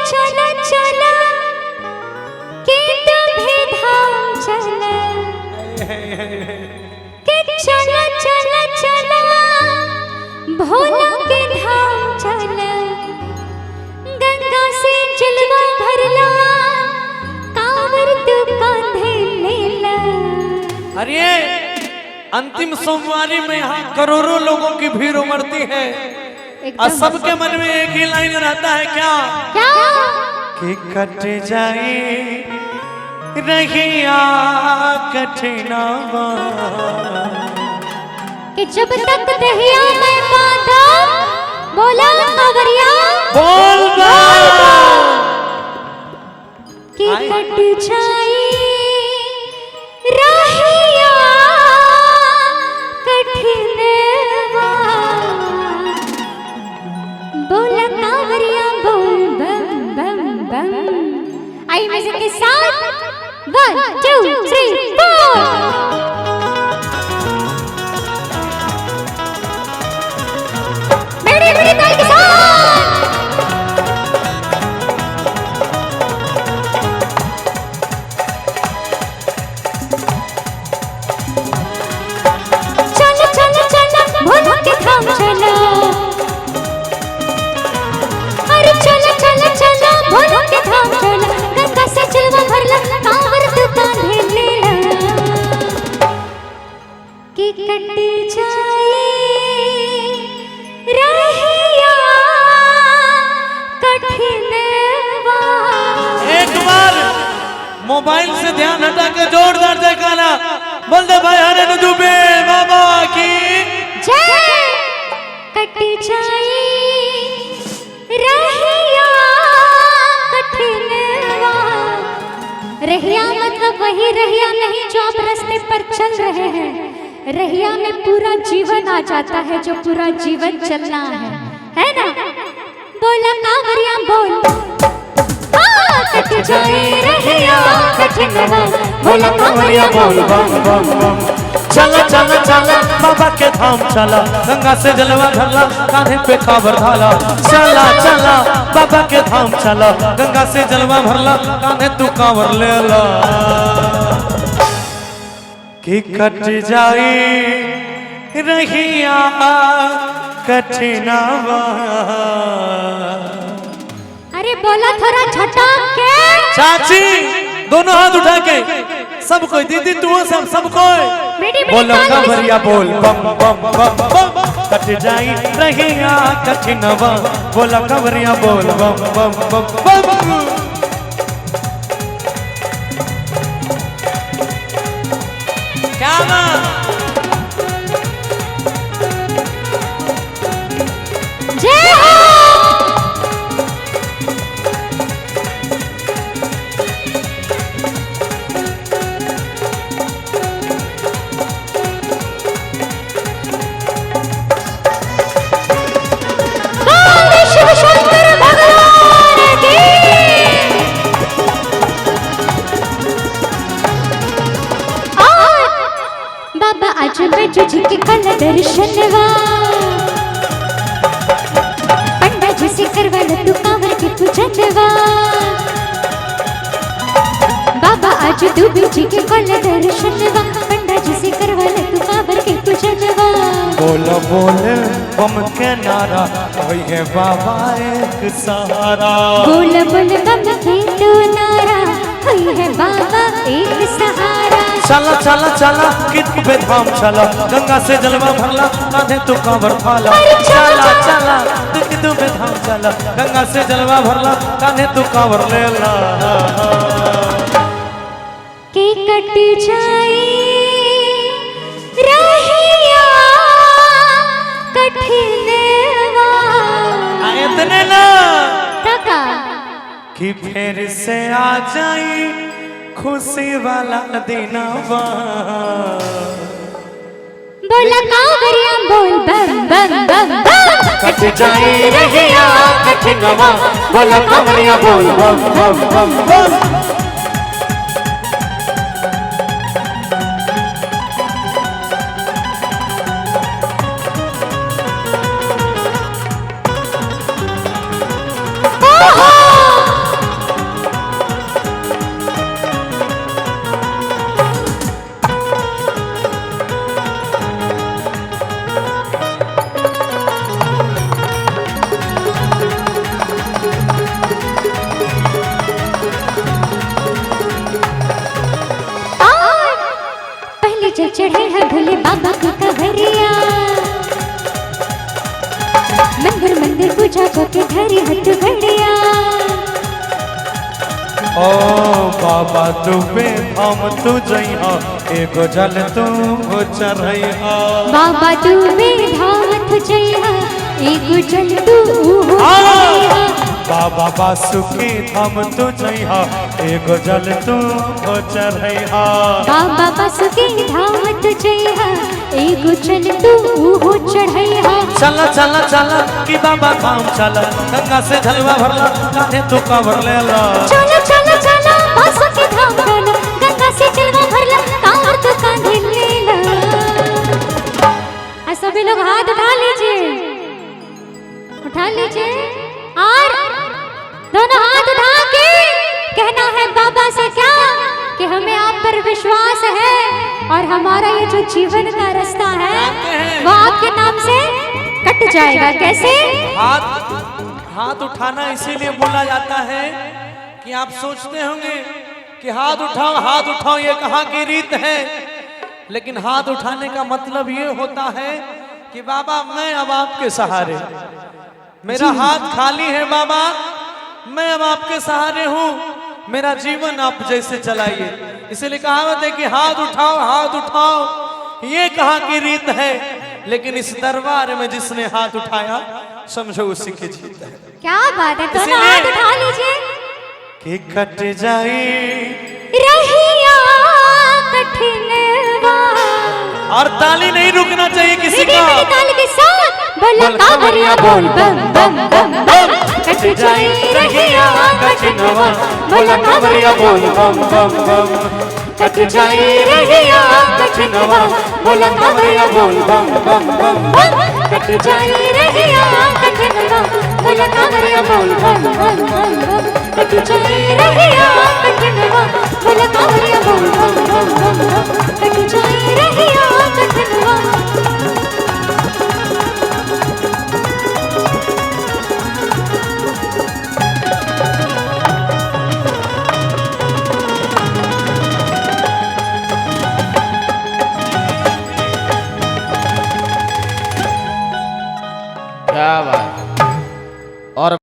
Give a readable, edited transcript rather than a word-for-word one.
चला चला के तुम्हें धाम चला, के चला चला चला भोला के धाम चला, गंगा से जलवा भरला, कांवर तू कांधे लेला। अरे अंतिम सोमवारी में यहाँ करोड़ों लोगों की भीड़ उमड़ती है और सबके मन में एक ही लाइन रहता है, क्या क्या? कि कट जाए रहिया कठिनावा, कि जब तक दहिया मैं बांधा, बोला कांवरिया बोल बोल, कि कट जाए रहिया कठिनवा, बोला कांवरिया बोल बम बम बम। आई म्यूजिक के साथ 1 2 3 4। बड़ी बड़ी ताली के साथ। चलो चलो चलो भोला के धाम चलो, अरे चलो चलो चलो भोला के धाम चलो, गंगा से जलवा भरला, कांवर तू कांधे लेला, कि कट जाए रहिया कठिनवा। एक बार मोबाइल से ध्यान हटा के जोरदार जयकारा बोल दे भाई हरे दुबे बाबा की जय। कट जाए रहिया कठिनवा। रहिया मतलब वही रहिया नहीं जो आप रास्ते पर चल रहे हैं। रहिया में पूरा जीवन आ जाता है, जो पूरा जीवन चलना है ना? बोला कांवरिया बोल, हाँ, कट जाए रहिया कठिनवा, बोला कांवरिया बोल बम बम बम। चला चला चला बाबा के धाम चला, गंगा से जलवा भरला, कान्हे पे कांवर धाला। चला चला बाबा के धाम चला, गंगा से जलवा भरला, कान्हे तू कांवर लेला, कि कट जाए रहिया कठिनावा। अरे बोला थोड़ा झटक के। चाची दोनों हाथ उठा के सब कोई, दीदी तू सब सब कोई बोलो कांवरिया बोल बम बम बम बम। कट जाई रहिया कठिनवा, बोला कांवरिया बोल बम बम बम बम। क्या बात, जय हो। शिव शंकर भगवान की। बाबा आज मैं तुझे के कल दर्शनवा, पंडा जी से करवा तू कांवर के पूजनवा। बाबा आज दुबे जी के कल दर्शनवा, पंडा जी से करवा तू कांवर के पूजनवा। बोल बोल बम के नारा, होई है बाबा एक सहारा। बोल बोल बम के तू नारा, होई है बाबा एक सहारा। चला चला चला कित पे धाम चला, गंगा से जलवा भरला, कांधे तू कांवर फाला। चला चला कित पे धाम चला, गंगा से जलवा भरला, कांधे तू कांवर लेला, कि कट जाए रहिया कठिनवा। इतने ना तका कि फिर से आ जाए खुशी वाला दिनवा। बोला कांवरिया बोल बम बम बम बम। कट जाए रहिया कठिनवा, बोला कांवरिया बोल बम बम बम बम। ओहो। धरी हथकड़िया। ओ बाबा दुबे धाम तू जइहा, एगो जल तू चढ़ैहा। बाबा दुबे धाम तू जइहा, एगो जल तू चढ़ैहा। बाबा बासुकी धाम तू जइहा, एगो जल तू चढ़ैहा। बाबा बासुकी धाम तू जइहा, एगो जल तू चढ़ैहा। चला चला चला कि बाबा धाम चला, गंगा से जलवा भरला, कान्हे तू कांवर लेला। चला चला चला बासुकी धाम चला, गंगा से जलवा भरला, कांवर तू कांधे लेला। सभी लोग हाथ उठा लीजिए, उठा लीजिए और दोनों हाथ उठा के कहना है बाबा से क्या कि हमें आप पर विश्वास है और हमारा ये जो जीवन का रास्ता है वो आपके नाम से कट जाएगा। कैसे? हाथ उठाना इसीलिए बोला जाता है कि आप सोचते होंगे कि हाथ उठाओ ये कहाँ की रीत है, लेकिन हाथ उठाने का मतलब ये होता है कि बाबा मैं अब आपके सहारे, मेरा हाथ खाली है बाबा, मैं अब आपके सहारे हूँ, मेरा जीवन आप जैसे चलाइए। इसीलिए कहावत है कि हाथ उठाओ हाथ उठाओ ये कहाँ की रीत है, लेकिन इस दरबार में जिसने हाथ उठाया समझो उसी की जीत है। क्या बात है, दोनों हाथ उठा लीजिए कि कट जाए रहिया कठिनवा। और ताली नहीं रुकना चाहिए किसी का। ताली के साथ बोला कांवरिया बोल बम बम बम बम, कट जाए रहिया कठिनवा। बोला कांवरिया बोल बम बम बम, कट जाए रहिया कठिनवा। बोला कांवरिया बोल बम बम बम बम, कट जाए रहिया कठिनवा। बोला कांवरिया बोल बम बम बम बम, कट जाए रहिया कठिनवा। बोला कांवरिया बोल बम बम बम बम, कट जाए रहिया कठिनवा। क्या बात। और